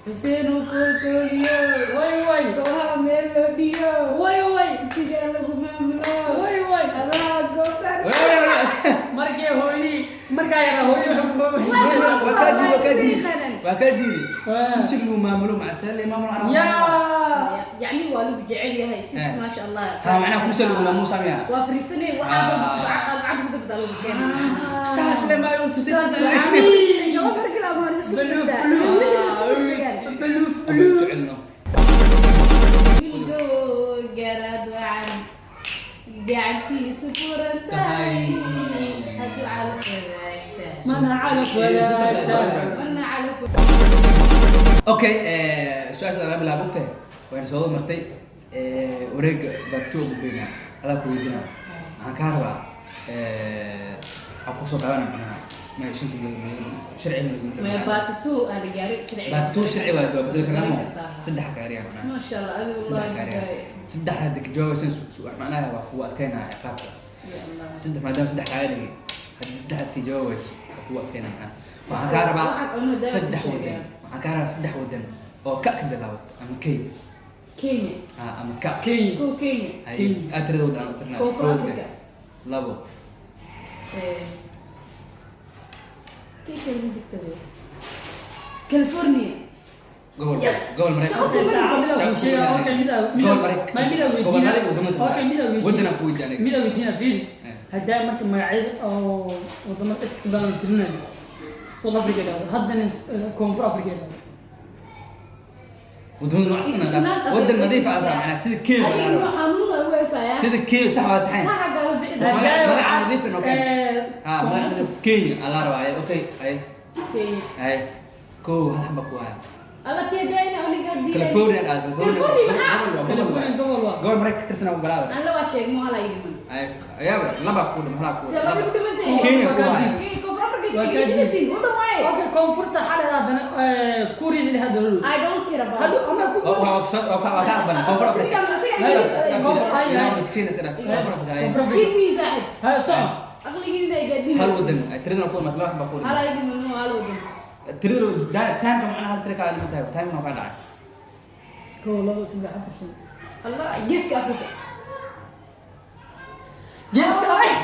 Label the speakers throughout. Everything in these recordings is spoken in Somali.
Speaker 1: Xuseen uu koolkooliyo.
Speaker 2: Way way.
Speaker 1: Goobaha meel loo dhigo.
Speaker 2: Way way.
Speaker 1: Sigaa lagu maamulo.
Speaker 2: Way way.
Speaker 1: Adaa goobtaan.
Speaker 2: Markii hooyadii, markaa yaraa, hooyadii
Speaker 3: Waa kaa diiday, waa kaa diiday.
Speaker 1: Yaqaanan.
Speaker 3: Waa kaa diiday.
Speaker 2: Waa.
Speaker 3: Kursi lagu maamulo macasale maamulo anaa.
Speaker 2: Yaa.
Speaker 1: Yacni waa lagu jecel yahay si maasha Allah.
Speaker 3: Ha, macnaha kursi lagu maamulo samaya.
Speaker 1: Waa fariisanay, waxaa dalbata, gacanta ku dabata lagu keenay.
Speaker 3: Saas le ma uu fusid.
Speaker 2: Saas le.
Speaker 1: Gabadh markii la amaano isku dhigtaa, wiilasha isku dhigaan.
Speaker 2: Baluuf baluuf.
Speaker 3: Jecelno.
Speaker 1: Wiilgow garaad wacan, gacantiisu furan tahay, hadduu calaf wadaagta.
Speaker 2: Mana calaf wadaagta.
Speaker 1: Mana calaf.
Speaker 3: Okay, su-aasha laga bilaabo ogtahay wayna soo martay wareega baarto ugu beynaa adaa ku weydiinaa. Waxaan kaa rabaa, waxaan kusoo qaadana macnaha ma shanta sharci ma
Speaker 1: Maya, part two aa la gaaray sharciga.
Speaker 3: Part two sharci waa bedeli karnaa.
Speaker 1: Bedeli kartaa.
Speaker 3: Saddex kaariya macnaha.
Speaker 1: Maasha Allah, adiga
Speaker 3: Saddex
Speaker 1: wallahi
Speaker 3: kaariya.
Speaker 1: billahi.
Speaker 3: Saddex hadda ka jawaabaysan macnaha waa kugu adkaynaa ciqaabta.
Speaker 1: Ya Allah.
Speaker 3: Saddex, maadaama saddex kaaga dhigay, haddii saddexaad sii jawaabayso waa kugu adkaynaa macnaha. Waxaan kaa rabaa
Speaker 1: Waxaan cuno daawo
Speaker 3: saddex
Speaker 1: ku
Speaker 3: wadan.
Speaker 1: sheegaya.
Speaker 3: Waxaan kaa rabaa saddex wadan oo ka bilaabato ama k.
Speaker 1: Kenya.
Speaker 3: Ah, ama ka.
Speaker 2: Kenya.
Speaker 1: Kow, Kenya.
Speaker 3: Hay.
Speaker 2: Kenya.
Speaker 3: Aad tirada wadan aan u tirnaa.
Speaker 1: Koonfur
Speaker 3: Kow,
Speaker 1: Africa.
Speaker 3: Labo.
Speaker 1: Kenya ma jirta be. California.
Speaker 3: Gobol.
Speaker 1: Yes!
Speaker 3: Gobol Maraykan.
Speaker 1: Shaqo
Speaker 3: Gobol Maraykan. Gobol Maraykan wadamada.
Speaker 2: Okay, mida weydiina.
Speaker 3: Wadan aan ku weydiin aniga.
Speaker 2: Mida weydiina, fiiri. Haddaa marka magacyada oo wadamada iska badan tirinayo, South Africa dhahdo, haddana Koonfur Africa dhahdo.
Speaker 3: Wadamada noocaas
Speaker 1: It's
Speaker 3: dhan
Speaker 1: not
Speaker 3: wadan
Speaker 1: about
Speaker 3: nadiif ah
Speaker 1: racism.
Speaker 3: macnaha sida Kenya
Speaker 1: Adiga
Speaker 3: laga
Speaker 1: inuu
Speaker 3: rabaa.
Speaker 1: xanuun ay u heysaayaa.
Speaker 3: Sida Kenya sax waa saxayn.
Speaker 1: Waxa kala bixi
Speaker 3: Magac-
Speaker 1: doona.
Speaker 3: magaca nadiif ah okay. Ha, magaca nadiif Kenya ala rabaa. Ay, okay, ay.
Speaker 1: Kenya.
Speaker 3: Ay, kow, hal xaba ku haya.
Speaker 1: Alla tiyadeena aniga diiday.
Speaker 3: California aad.
Speaker 1: California maxaa?
Speaker 2: California gobol waa.
Speaker 3: Gobol Maraykan ka tirsan oo balaada.
Speaker 1: Alla waa sheegmo hala ii dhiman.
Speaker 3: Ay, ayaaba laba ku dhim hala ku.
Speaker 1: Sidee laba ku dhimantay?
Speaker 3: Kenya ku haya.
Speaker 1: Kenya, Koonfur Africa
Speaker 2: Waa
Speaker 1: iska
Speaker 2: kaa
Speaker 1: diidaysiin. Wadan waaye.
Speaker 2: Okay, koonfurta xalay haddana Kuuriyada hadda loo.
Speaker 1: I don't care about.
Speaker 2: Hadda ama ku
Speaker 3: Oo waa oo ka waa ka aqbalan Koonfur Afrika.
Speaker 2: Ay.
Speaker 3: Miskiin iska dhaf. Koonfur Afrika. Ay.
Speaker 1: Miskiin mii saaxib.
Speaker 2: Ha soco.
Speaker 1: Aqligiina ay gaadin.
Speaker 3: Hal wadan ay tiradana ku imaatay, laba xaba ku
Speaker 1: Hala
Speaker 3: dhim.
Speaker 1: ii dhiman oo hal wadan.
Speaker 3: Tirada time ka macnaha hal tira ka dhiman tahay, time ka dhacay.
Speaker 2: Kow, labo, saddex, afar, shan.
Speaker 1: Allah, Geeska Afrika.
Speaker 2: Geeska Afrika.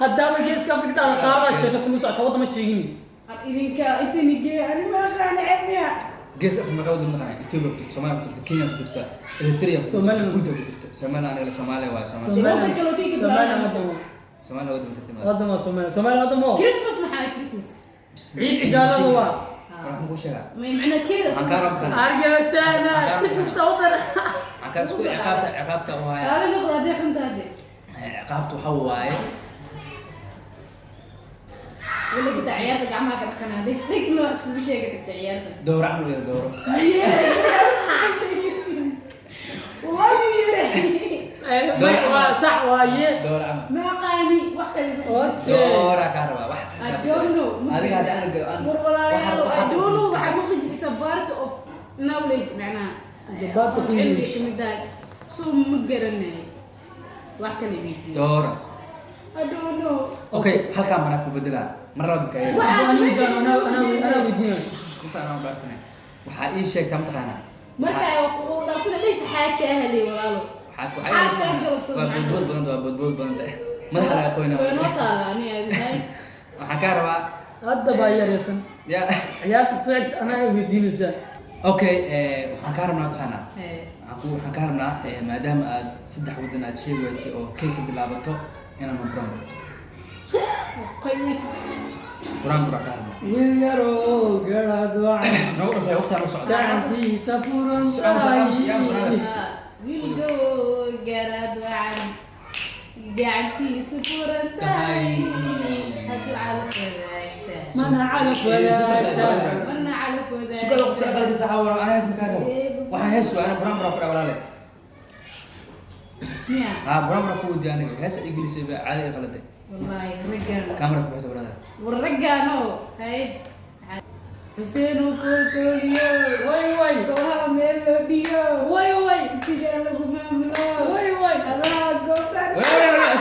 Speaker 2: Haddaaba Geeska Afrika dhahdo, qaaradaa sheegto ma socota, waddan ma sheegini.
Speaker 1: Idinka intani geey, ani ma aqaan ceeb miya.
Speaker 3: Gees Afrika meeqa wadan naqanaa? Ethiopia ku jirta, Soomaaliya ku jirta, Kenya ku jirta, Eritrea ku jirta,
Speaker 2: Somaliland.
Speaker 3: Djibouti ku jirta. Soomaaliya aniga la Soomaaliya waa Soomaaliya.
Speaker 1: Waddan kale oo tegi
Speaker 2: Soomaaliya
Speaker 1: bilaabana.
Speaker 2: waddan waa.
Speaker 3: Soomaaliya wadan tartiib.
Speaker 2: Waddan waa Soomaaliya. Soomaaliya waddan waa.
Speaker 1: Christmas maxaa Christmas?
Speaker 2: Ciidda gaalada waa.
Speaker 3: Waxaan ku sheegaa.
Speaker 1: Ma macna keeda.
Speaker 3: Waxaan kaa rabaa.
Speaker 2: Argagtana Christmas waddan.
Speaker 3: Waxaan kaa isku ciqaabta u haya.
Speaker 1: Ala noqda hadee xunta hadee.
Speaker 3: Ciqaabta waxa waaye
Speaker 1: Wala kita ciyaarta gacmaha ka dhaqanaa. Dhig dhig nooc iskugu sheega tagta ciyaarta.
Speaker 3: Dooro camal iyo dooro.
Speaker 1: Wallahi yeere.
Speaker 2: Waa sax waaye.
Speaker 3: Dooro camal.
Speaker 1: Ma aqaani wax kale igu
Speaker 2: Okay.
Speaker 3: Doora kaa rabaa wax.
Speaker 1: I don't know.
Speaker 3: Adiga hadda aniga aan
Speaker 1: War walaalayaal, I don't know, waxaa maqli jiray is a part of knowledge macnaha.
Speaker 2: Is a part of English.
Speaker 1: Cilmiga kamid ah. So ma garanayo. Wax kale weydiiyo.
Speaker 3: Dooro.
Speaker 1: I don't know.
Speaker 3: Okay, halkaan maraa ku bedelaa. Mar laba ka yeelo.
Speaker 1: Waxaas
Speaker 2: Aniga
Speaker 1: ma jirin.
Speaker 2: anaa weydiinaya.
Speaker 3: Isku anaa dhaarsanay. Waxaa ii sheegtaa mataqaanaa.
Speaker 1: Marka ay u dhaafina leys xaa ka helay walaalo.
Speaker 3: Waxaa ku
Speaker 1: Xaa kaa galabsada
Speaker 3: waa
Speaker 1: macnaha.
Speaker 3: boodbood badan, waa boodbood badan tahay. Madaxa laga qoynaa.
Speaker 1: Way noo taala ani aad.
Speaker 3: Waxaan kaa rabaa
Speaker 2: Hadda baa yaraysan.
Speaker 3: Ya.
Speaker 2: Ciyaarta kusoo xigta anaa weydiinaysaa.
Speaker 3: Okay, waxaan kaa rabnaa mataqaanaa. Waxaan kaa rabnaa, maadaama aad saddex wadan aad sheegi waysay oo kay ka bilaabato, inaan quraan barto. Quraan baa kaa rabnaa.
Speaker 2: Wiil yarow garaad wacan.
Speaker 3: Nagu dhafay waqtigaan u socda.
Speaker 2: Gacantiisa furan
Speaker 3: Socon, socon, socon, socon.
Speaker 2: tahay.
Speaker 1: Wiilgow garaad wacan, gacantiisa furan tahay, hadduu calaf wadaagta.
Speaker 2: Mana calaf wadaagta.
Speaker 1: Mana calaf
Speaker 3: Sugada qofka
Speaker 1: wadaagta.
Speaker 3: aqalkiisa xawara anaa hees makaa rabo. Waxaan hees waa ana quraan baa ku dhaa walaale.
Speaker 1: Miya?
Speaker 3: Ha, quraan baa ku weydiiyay aniga. Heesa Ingiliisi baa caadi ay qaladay.
Speaker 1: Wallaahi raggaan.
Speaker 3: Kamarad ku bixisa walaale.
Speaker 1: War raggaano hay Xuseen uu koolkooliyo.
Speaker 2: Way way.
Speaker 1: Goobaha meel loo dhigo.
Speaker 2: Way way.
Speaker 1: Sigaa lagu maamulo.
Speaker 2: Way way.
Speaker 1: Adaa goobtaan.
Speaker 3: Walaale.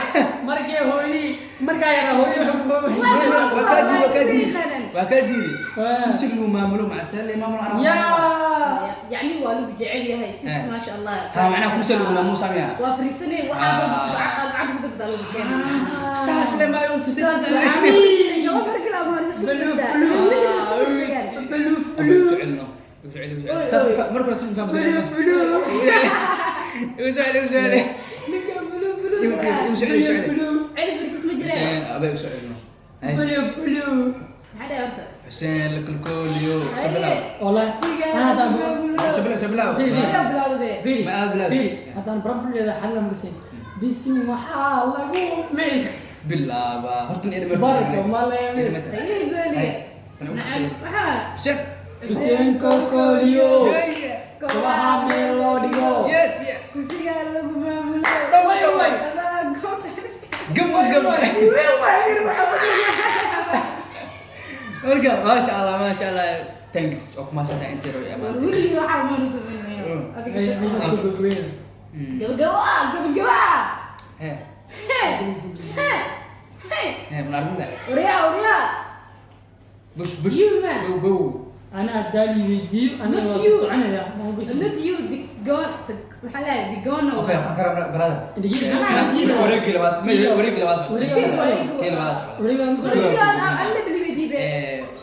Speaker 2: Markii hooyadii, markaa yaraa, hooyadii
Speaker 3: Waa kaa diiday, waa kaa diiday. Waa kaa diiday.
Speaker 2: Waa.
Speaker 3: Kursiga lagu maamulo macasale maamulo anaa.
Speaker 2: Yaa.
Speaker 1: Yacni waa lagu jecel yahay si maasha Allah.
Speaker 3: Ha, macnaha kursiga lagu maamuusa miya?
Speaker 1: Waa fariisanay, waxaa dalbata gacanta ku dabtaa lagu keenay.
Speaker 3: Saas le maayo.
Speaker 2: Saas le.
Speaker 1: Gabadh markii la amaano isku dhigtaa, wiilasha isku dhigaan.
Speaker 2: Buluuf buluuf.
Speaker 3: Marka hore si
Speaker 2: Buluuf buluuf.
Speaker 3: Igu soo celi, igu soo celi.
Speaker 1: Ninka buluuf buluuf.
Speaker 3: Igu soo celi, igu soo celi.
Speaker 2: Buluuf.
Speaker 1: Celis barkiis ma jiraan.
Speaker 3: Xuseen abay, igu soo celino.
Speaker 2: Buluuf buluuf.
Speaker 1: Maxaa dhahay horta?
Speaker 3: Xuseen lakalkooliyo sabilaw.
Speaker 2: والله
Speaker 1: Sigaa
Speaker 2: انا هذا
Speaker 3: sabilaw, sabilaw.
Speaker 2: Fiiri.
Speaker 1: Adaa bilaawday.
Speaker 2: فيري
Speaker 3: ما aad bilaash.
Speaker 2: فيري haddaan problem xal lama siin bisin waxaa lagu micin
Speaker 3: Bilaaba horta in ilma.
Speaker 2: Barka, ma la-
Speaker 1: Ayay doonaya. Nacam, maxaa?
Speaker 3: Xuseen.
Speaker 2: Xuseen kokoliyo, waxaa meel loo dhigo.
Speaker 3: Yes, yes.
Speaker 1: Sigaa lagu maamulo.
Speaker 2: Way way.
Speaker 1: Adaa goobta.
Speaker 3: Gamo gamo.
Speaker 1: Weel waa yir waxaa.
Speaker 3: Marka maasha Allah, maasha Allah, thanks oo kuma santahay intii rooy amaantay.
Speaker 1: Weligii waxaa maana samaynayo. Adiga
Speaker 2: Meesha kusoo gogweyn.
Speaker 1: gabagabo ah, gabagabo ah.
Speaker 3: He.
Speaker 1: He, he.
Speaker 3: He mun arrinta.
Speaker 1: Waryaa, waryaa.
Speaker 3: Bush bush.
Speaker 1: You man.
Speaker 3: Bow bow.
Speaker 2: Ana haddaa lii weydiiyo aniga
Speaker 1: Not
Speaker 2: waa
Speaker 1: you.
Speaker 2: sii soconaya ma ku
Speaker 1: Not you, the gone, the maxaa lahaye, the gone.
Speaker 3: Okay, waxaan ka rabnaa brother.
Speaker 2: Dhegeyso.
Speaker 3: Wareegii labaad, wareegii labaad socda.
Speaker 2: Wareegii
Speaker 1: labaad.
Speaker 3: Kii labaad socda.
Speaker 2: Wareegii labaad socda.
Speaker 1: Wareegii labaad, alla bili weydiibe.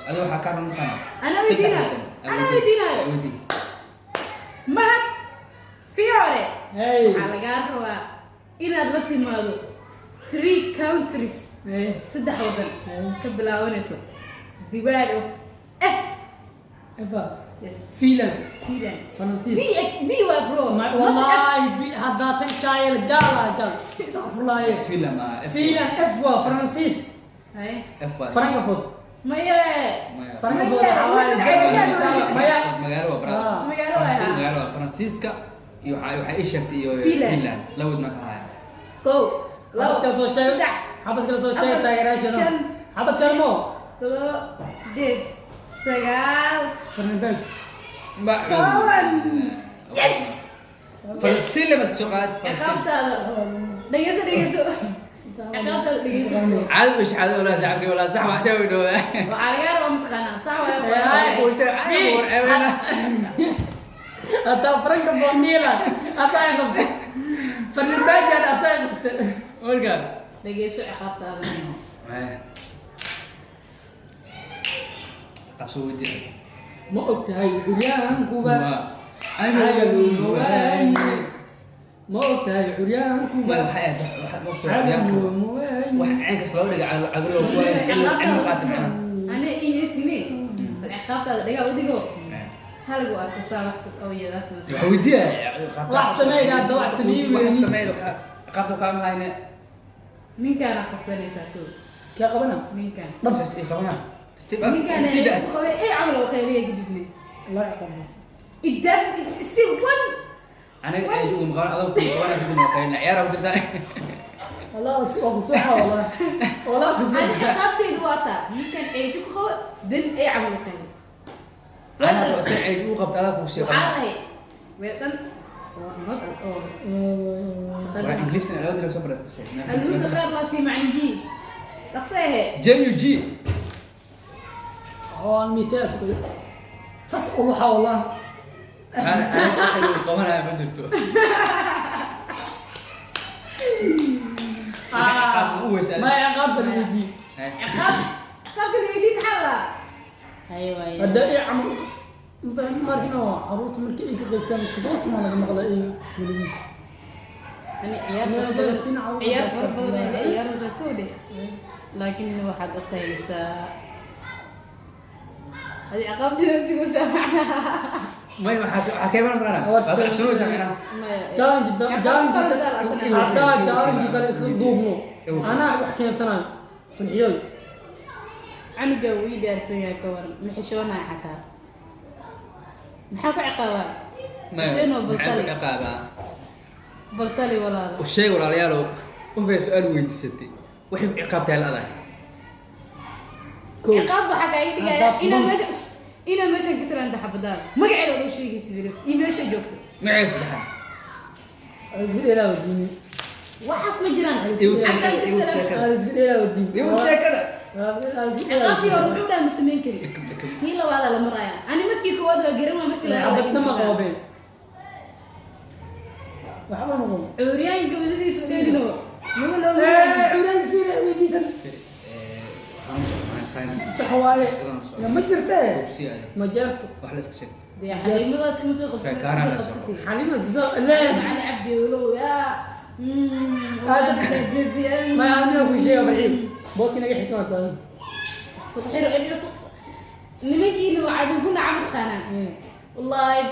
Speaker 3: Adiga waxaa ka rabnaa mataqaanaa.
Speaker 1: Anaa weydiinayo. Anaa weydiinayo.
Speaker 3: Weydii.
Speaker 1: Mahad Fiore.
Speaker 2: Hey.
Speaker 1: Waxaa lagaa rabaa inaad la timaado three countries,
Speaker 2: Hey.
Speaker 1: saddex wadan
Speaker 2: Hey.
Speaker 1: ka bilaabanayso the word of F.
Speaker 2: Efa.
Speaker 1: Yes.
Speaker 2: Finland.
Speaker 1: Finland.
Speaker 2: Faransiis.
Speaker 1: D, D waa bro, not F.
Speaker 2: والله haddaa tan kaayel gaal gaal استغفر الله.
Speaker 3: Finland ma F.
Speaker 2: Finland F waa Faransiis.
Speaker 1: Haye.
Speaker 3: F waa.
Speaker 2: Frankfurt.
Speaker 1: Maye.
Speaker 3: Maya.
Speaker 2: Frankfurt
Speaker 1: Maya,
Speaker 2: waxaa waaye
Speaker 1: maya.
Speaker 2: maya.
Speaker 3: Magaalo waa brother.
Speaker 2: Ah.
Speaker 1: Magaalo waa.
Speaker 3: Faransiis magaalo waa Faransiiska iyo waxaa ii sheegtay iyo
Speaker 1: Finland.
Speaker 3: Finland. Labadood ma ka haya.
Speaker 1: Kow, labo,
Speaker 2: xabad kale soo sheeg,
Speaker 1: saddex,
Speaker 2: xabad kale soo sheeg
Speaker 1: afar,
Speaker 2: taageerayaashana
Speaker 1: shan,
Speaker 2: xabad kale mo
Speaker 1: todoba, sideed, sagaal,
Speaker 2: Fernandes.
Speaker 1: 10. Yes.
Speaker 3: Falastiin lama soo qaad Falastiin.
Speaker 1: Ciqaabtaada dhegeyso, dhegeyso, ciqaabtaada dhegeyso.
Speaker 3: Caado wish caado wala sacabki wala sax wax dhow dhow.
Speaker 1: Waxaa lagaa rabaa mataqaanaa sax waaye.
Speaker 2: Hataa Franka Bonila asaa qabta, Fernandes asaa qabta.
Speaker 3: Marka
Speaker 1: Dhegeyso ciqaabtaada.
Speaker 3: qabso weydiin.
Speaker 2: Ma og tahay curyaankuba
Speaker 3: aniga waaye.
Speaker 2: Ma og tahay curyaankuba
Speaker 3: Ma waxa aad waxa ma ogtahay wax caynkaas loo dhigay cago loo waayo cilmi qaata.
Speaker 1: Ana ii heesine bal, ciqaabtaada dhagaa u dhigo halagu arko saa wax oo yadaas ma
Speaker 3: Waxa weydiiya.
Speaker 2: Wax sameey hadda, wax sameey.
Speaker 3: Wax
Speaker 2: Weyni.
Speaker 3: sameey qaabka kaama hayne.
Speaker 1: Ninkaana qabsanaysaa ko.
Speaker 2: Kee qabana?
Speaker 1: Ninkaan.
Speaker 3: Dhabsaas ii qabana tartiib ah.
Speaker 1: Ninkaan
Speaker 3: sida
Speaker 1: ku qabay ee camal oo khayriya kadibne.
Speaker 2: La ciqaabo.
Speaker 1: It does, it's still one.
Speaker 3: Aniga ay ugu maqan adag ku qabana kadib ma qaylina ciyaar u dirtaa.
Speaker 2: والله waa kusuuxa, والله والله
Speaker 1: Ani
Speaker 2: kusuuxa.
Speaker 1: ciqaabtaydu waa taa, ninkaan ceejo ku qabo dan ee camal oo khayriya.
Speaker 3: Ana hadda si ay ugu qabta adag ku sii
Speaker 1: waxaa
Speaker 3: qabana.
Speaker 1: lahay well done or not at all.
Speaker 3: Waa Englishna loo diro soo barat.
Speaker 1: الهدى خير لا سي مع جي dhaqseehe.
Speaker 3: J U G.
Speaker 2: oo miitaas tas uluxa والله.
Speaker 3: Ana ana ugu qabanaya ma jirto. Ciqaab u weysaa.
Speaker 2: Ma ciqaabka la weydiiyey?
Speaker 1: Ciqaab, ciqaabka la weydiin maxaa la haye waaye.
Speaker 2: Hadda ii camal mafaham markina waa caruurta markii ay ka qaybsaan 7 sano laga maqla iyo weligiisa.
Speaker 1: Ani ciyaar
Speaker 2: Meel
Speaker 1: fara
Speaker 2: badan
Speaker 1: badan
Speaker 2: siin caruurta
Speaker 1: ciyaar fara badan ay
Speaker 2: saafuraya.
Speaker 1: ciyaaraysaa kow dheh, laakiin waxaad ogtahaysaa adi ciqaabteeda sigaysaa macnaha.
Speaker 3: May waxaa ka iman karana waa cabsanaysaa macnaha.
Speaker 1: Maya.
Speaker 2: Challenge
Speaker 1: ciqaab
Speaker 2: challenge
Speaker 1: qalad ah asna.
Speaker 2: Haddaa challenge kale isla duubno anaa wax keensanayo farxiyooy.
Speaker 1: Canuga wuu ii diyaarsan yahay, ka waran ma xishoonaya xataa, maxaa ku ciqaabaa? Xuseen oo
Speaker 3: maxaa ku
Speaker 1: baltali.
Speaker 3: ciqaabaa?
Speaker 1: Baltali walaalo.
Speaker 3: U sheeg walaalayaalow, qof bay su-aal weydiisatay waxay ku ciqaabtahay la adag.
Speaker 2: Kow.
Speaker 1: Ciqaab waxaa kaaga dhigaya
Speaker 2: Haddaad
Speaker 1: inaa meesha inaa meeshan ka salaanta xabadaada magaceeda loo sheegaysa weliba iyo meesha joogto.
Speaker 3: Magaceeda saddexaad.
Speaker 2: Waa isku dheelaa wadiini.
Speaker 1: Waxaas ma jiraan.
Speaker 3: Igu
Speaker 1: xaggan ka
Speaker 3: igu
Speaker 1: salaam.
Speaker 3: sheekada.
Speaker 2: Waa isku dheelaa wadiini.
Speaker 3: Igu sheekada.
Speaker 1: Ciqaabtii waa wuxuu dhahay ma samayn karin. Tii labaadaa la marayaa. Ani markii koowaad waa garan waa, markii labaad
Speaker 2: Xabadna ma qabeen, waxba ma qabo.
Speaker 1: Cuuryaanka wadadiisa seenino lama looma.
Speaker 2: Curaan fiir weydiisan.
Speaker 3: Waxaan u soconnaa time.
Speaker 2: Sax waaye, ma jirtee?
Speaker 3: Hubsi ade.
Speaker 2: Ma jirto.
Speaker 3: Wax la iska sheeg.
Speaker 1: Dee xaliimadaas kama soo qabsan, iska soo qabsatay.
Speaker 2: Xaliima iska soo lee.
Speaker 1: Cali Cabdi walow yaa.
Speaker 2: Ma aniga ku sheega, Farxiin, booski naga xigta martaa.
Speaker 1: Nimankiina waxaa idinku nacamad qaanaa wallahi.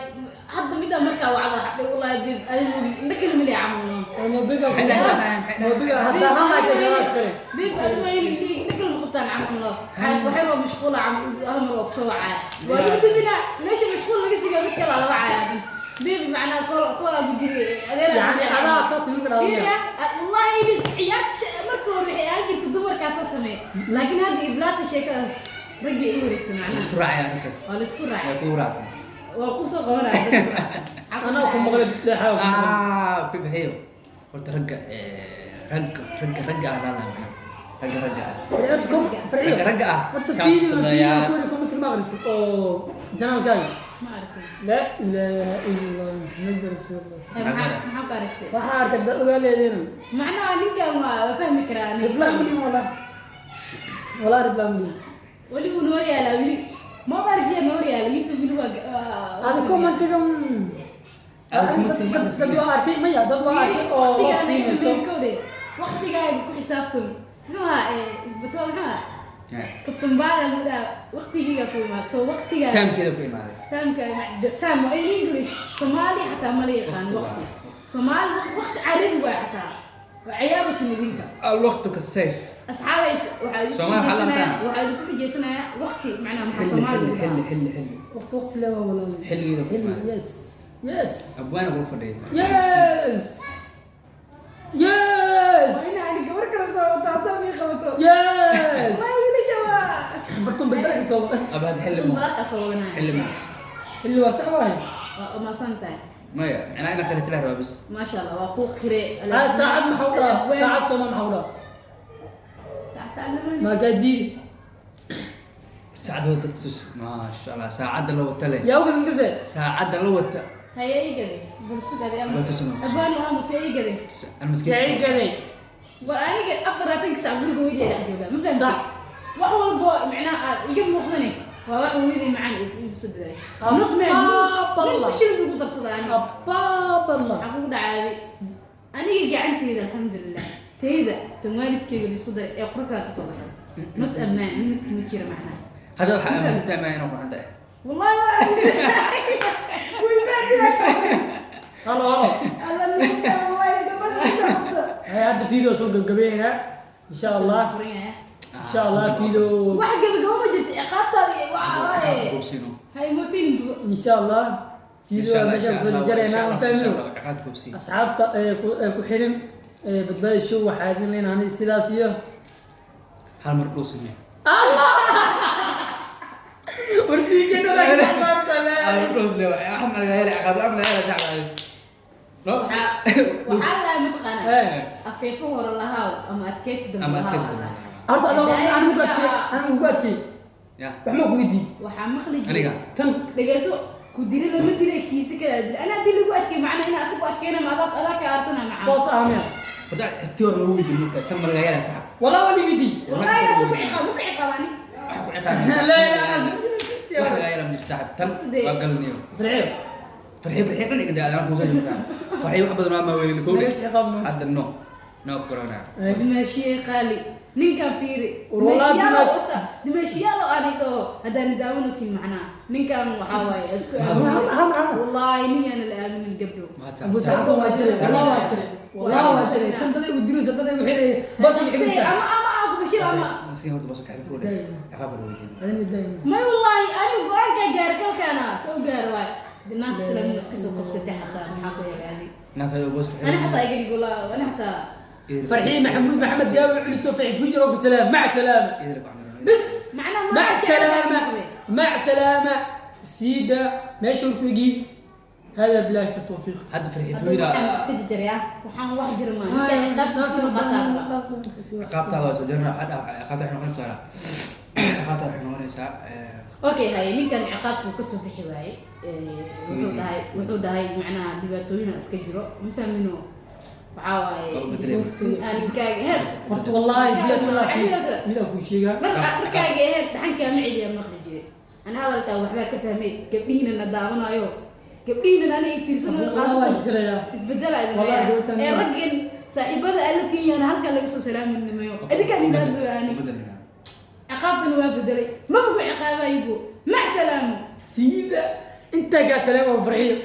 Speaker 1: Hadda middaa markaa wacda waxaa dhihi, wallahi bib adin mogi indha kale maliya camal.
Speaker 2: Mobiga mobiga hadda hama jawaaas kale.
Speaker 1: Bib adin ma intii indha kale ma qabtaan camal. Waxay waa mashquula camal, hal mar waa kusoo wacaya, waa lagu dambina meesha mashquul laga sugaa, mid kale la wacaya. Bib macnaa kool koolaa ku jiri adeer.
Speaker 2: Yani adaa saas ninka dhaawaya.
Speaker 1: Wallahi ilis ciyaarta markii hore waxay ahaan jirta dumarkaasa sameey, laakiin hadda iblaata sheekadaas raggay u wareegta macnaha.
Speaker 3: Isku raacaya arrinkaas.
Speaker 1: Waa la isku raacay.
Speaker 3: Waa kugu raacsan.
Speaker 1: Waa kusoo qabanaya dadka ku raacsan.
Speaker 2: Anaa ku maqlay leexaa ku maqlay.
Speaker 3: Ah, bibixiyo horta ragga, ragga ragga ragga ah laalaa macnaha ragga ragga ah.
Speaker 2: Farciyo kom farciyo.
Speaker 3: Ragga ragga ah
Speaker 2: horta
Speaker 3: saas
Speaker 2: video
Speaker 3: sameeyaa.
Speaker 2: video comment ma aqrisid oo janaalkaaga?
Speaker 1: Ma arkin.
Speaker 2: La ilaha illa Allah Muhammad rasuulullah.
Speaker 1: Maxaa ku aragtay?
Speaker 2: Waxaa arkay dad ogaa leedeena.
Speaker 1: Macnaha ninkan waa fahmi karaa aniga.
Speaker 2: Reply ma dhihin, wallah wallah, reply ma dhihin.
Speaker 1: Weli wuu noor yaalaa, weli mobilkiya noor yaala, YouTube weli waa
Speaker 2: Ada commentiga.
Speaker 3: Ada commentiga ma
Speaker 2: dad waa arkay, maya, dad waa arkay oo loo siinayso.
Speaker 1: Waqtigaaga ku xisaabtan muxuu ahaa isbato muxuu ahaa kabtan baala lagu dhaha waqtigeyga ku imaad soo waqtigaaga.
Speaker 3: Timekeeda ku imaaday.
Speaker 1: Timeka time waa in English, Soomaali xataa ma la yaqaan waqti Soomaali, waqti Carabi waay, xataa waa ciyaarusan idinka.
Speaker 3: Alwaqtu kasayf.
Speaker 1: Asxaabay, waxaa idinku
Speaker 3: Soomaali waxaa
Speaker 1: xujeysanaya
Speaker 3: lantaan.
Speaker 1: Waxaa idinku xujeysanaya waqti macnaha maxaa
Speaker 3: xilli
Speaker 1: Soomaali
Speaker 3: xilli
Speaker 1: lagu
Speaker 3: xilli
Speaker 1: dhahaa?
Speaker 3: Xilli xilli.
Speaker 2: Waqti waqti le waa walaal.
Speaker 3: Xilligeeda ku
Speaker 2: xilli
Speaker 3: imaaday.
Speaker 2: Yes.
Speaker 3: Abwaana kula fadhiya.
Speaker 2: Yes.
Speaker 1: Waa in aan gabar kale soo wataa saa mii qabato.
Speaker 2: Yes.
Speaker 1: Waa wiilasha waa
Speaker 2: Fartun bilbal soo.
Speaker 3: Abaad xilli ma
Speaker 1: badarkaa soo wadanaya.
Speaker 3: Xilli ma
Speaker 2: Xilli waa sax waaye.
Speaker 1: Waa umaasan tahay.
Speaker 3: Maya, macnaha inaa kale tilaa rabaa bis.
Speaker 1: Maasha Allah, waa kuu qire.
Speaker 2: Ha, saacad maxaa u dhahaa? Saacad sooma maxaa u dhahaa?
Speaker 1: Saacad saacad lama.
Speaker 2: Ma gaadiid.
Speaker 3: Saacadda wada dadka tus, maasha Allah, saacadda la wata le.
Speaker 2: Yaa ugadan kase.
Speaker 3: Saacadda la wata.
Speaker 1: Haye, igade bal sugade.
Speaker 3: Bal tusno.
Speaker 1: Abaan aamus igade.
Speaker 3: Ana maskiin.
Speaker 2: Yaa igaday.
Speaker 1: War aniga 24-ka saac guriga hooyaday dhex joogaa, ma fahamtay?
Speaker 2: Sax.
Speaker 1: Wax walbo macnaha aad iga muuqdane waa wax hooyaday macaan ay igu soo dadaashay.
Speaker 2: Abba
Speaker 1: Not man nin
Speaker 2: Allah.
Speaker 1: ku shilin ugu darsada aniga.
Speaker 2: Abaaballah.
Speaker 1: Waxaa kugu dhacaaday aniga gacanteyda, alxamdulilah, tayda tan waalidkeyga la isku daray ee quruxdaa kasoo baxay, not a man, nin kuma jira macnaha.
Speaker 3: Hadda waxaa aaminsantahay maa inuu qurxan tahay?
Speaker 1: Wallahi waa aaminsan, way fahamtay.
Speaker 2: Halo halo.
Speaker 1: Alla ninka wallahi iska bas iska qabto.
Speaker 2: Hay, hadda video soo gabgabeynaa insha Allah.
Speaker 1: Furan yahay.
Speaker 2: Insha Allah video.
Speaker 1: Wax gabagabo ma jirto, ciqaabtaada iyo waxa waaye.
Speaker 3: Koobsiino.
Speaker 1: Hay mootin.
Speaker 2: Insha Allah video meesha kusoo jaraynaa, ma fahmino?
Speaker 3: Ciqaab koobsiin.
Speaker 2: Asxaabta ee ku xiran ee Badbaadi Show, waxaa idin leenahay sidaas iyo
Speaker 3: Hal mar dhuusine.
Speaker 2: Warsiijina.
Speaker 3: Hal mar dhuusine, waxaan laga helay ciqaab la'aan laga helay sacad no.
Speaker 1: Waxaa la dhahay mataqaanaa
Speaker 2: Eh.
Speaker 1: afeefo hore lahaaw ama adkaysi dambe
Speaker 3: Ama
Speaker 1: lahaaw.
Speaker 3: adkaysi dambe.
Speaker 2: Horta adoo anigu ku adkeey, anigu ku adkeey.
Speaker 3: Ya.
Speaker 2: Wax ma ku weydiin.
Speaker 1: Waxaa maqli jiray.
Speaker 3: Aniga.
Speaker 2: Tan.
Speaker 1: Dhegeyso, ku dili lama dilay, kiisa kala dila. Anaa haddii lagu adkeey macnaa inaa asagu adkeyna ma adaa adaa ka aarsana macaa.
Speaker 2: Saas aamiya.
Speaker 3: Horta intii hore lagu weydiin marka tan ma laga helaa sacad.
Speaker 2: Walaa waa liweydiin.
Speaker 1: Wallahi inaa asagu ciqaab ma ku ciqaabani.
Speaker 3: Wax ku ciqaab.
Speaker 2: La la la.
Speaker 3: Wax laga helaa ma jirto sacad tan.
Speaker 1: Sidee?
Speaker 3: Waa galniyo.
Speaker 2: Farciyo.
Speaker 3: Farxi farxi dhan igada adaan kuusa jirtaa farxi, wax badan waa maa weydin kowdhe.
Speaker 2: Naga ciqaab ma.
Speaker 3: Hadda no no corona.
Speaker 1: Dumaashiye qaali, ninkan fiiri.
Speaker 2: Wallahi
Speaker 1: dumaashiyaal
Speaker 2: dumaashi-
Speaker 1: wata dumaashiyaal oo aan dhaho haddaan daawanaysin macnaha ninkan waxaa waaye isku
Speaker 2: Hal- hal- hal.
Speaker 1: Wallaahi nin yaana la aaminin gabdho.
Speaker 2: Abu Saxaab waa jiray, wallah waa jiray, wallah waa jiray. Tan dad igu diraysa, dad igu xidhay bas igu xidhaysa.
Speaker 1: Ama aan ku bashir ama
Speaker 3: Miskiin horta bas ka xidhay kowdhe, ciqaab baa lagu weydiin.
Speaker 2: Ani daayim.
Speaker 1: May, wallaahi anigu go-aankaa gaara kalkaana soo gaara waay naagta islaamnimo iska soo qabsatay xataa maxaa ku helaaday?
Speaker 3: Naafta ayuu boos ku
Speaker 1: ani xataa iga dhig wallaahi ani xataa.
Speaker 2: فرحي محمود محمد قابل علي في فجر وسلام، مع سلامة.
Speaker 3: Idil ku camalin.
Speaker 2: بس.
Speaker 1: macnaha ma
Speaker 2: مع سلامة، مع سلامة. سيدة ماشي وركوجي. Hada bilaahi ka tawfiiq.
Speaker 3: Hadda
Speaker 1: Hadda
Speaker 3: farxifooyda.
Speaker 1: Waxaan iska jajarayaa, waxaan wax jira maa ninkan ciqaabtiisa inuu qaataa rabaa.
Speaker 3: Ciqaabtaada waa soo jarna. Ciqaabta waxay noqon doontaa, ciqaabta waxay noqonaysaa
Speaker 1: Okay, haye, ninkan ciqaabtuu kasoo bixi waaye. Wuxuu dhahay, wuxuu dhahay macnaha dhibaatooyina iska jiro, ma fahmino, waxaa waaye
Speaker 3: Waa u bedelay.
Speaker 1: In aan ninkaaga ahayn.
Speaker 2: Horta wallaahi bilahi tawfiiq, bilahi kuu sheegaa.
Speaker 1: Dharkaaga ahayn dhaxankaa ma celiya maqli jire. Ana hadalkaa waxbaa ka fahmay. Gabdhihiina na daawanayo, gabdhihiina ana i fiirsanayo,
Speaker 2: Wallahi
Speaker 1: qaasatan
Speaker 2: jirayaa.
Speaker 1: Isbedela idin
Speaker 2: Wallahi
Speaker 1: leeyahay.
Speaker 2: gabadhan
Speaker 1: Ee raggan saaxiibada aan la tihiin halkan laga soo salaaminimayo, adinkaan inaado ani
Speaker 3: U bedelina.
Speaker 1: Ciqaabtana waa bedelay, maba ku ciqaabayibo, mac salaamo.
Speaker 2: Siida intaa kaa salaam oo farxiyo.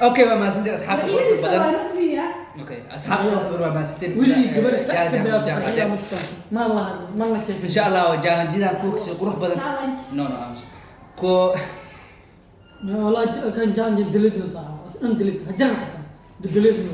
Speaker 3: Okay, waa mahadsantiin asxaabta quruxda
Speaker 1: Farxiyadiisa
Speaker 3: badan.
Speaker 1: Waa not me, ah.
Speaker 3: Okay, asxaabta quruxda badan, waa mahadsantiin.
Speaker 2: Weligii gabar
Speaker 3: sida,
Speaker 2: ka bilaato
Speaker 3: challenge
Speaker 2: farxiyo ma shukaansan, ma la hadlin, ma la sheekin.
Speaker 3: Insha Allah challenge-yadan kuwa si qurux badan.
Speaker 1: Challenge.
Speaker 3: No, I'm sorry. Kuwa
Speaker 2: والله كان challenge دلتني صراحة، بس انا دلت هجرنا حتى دلتني.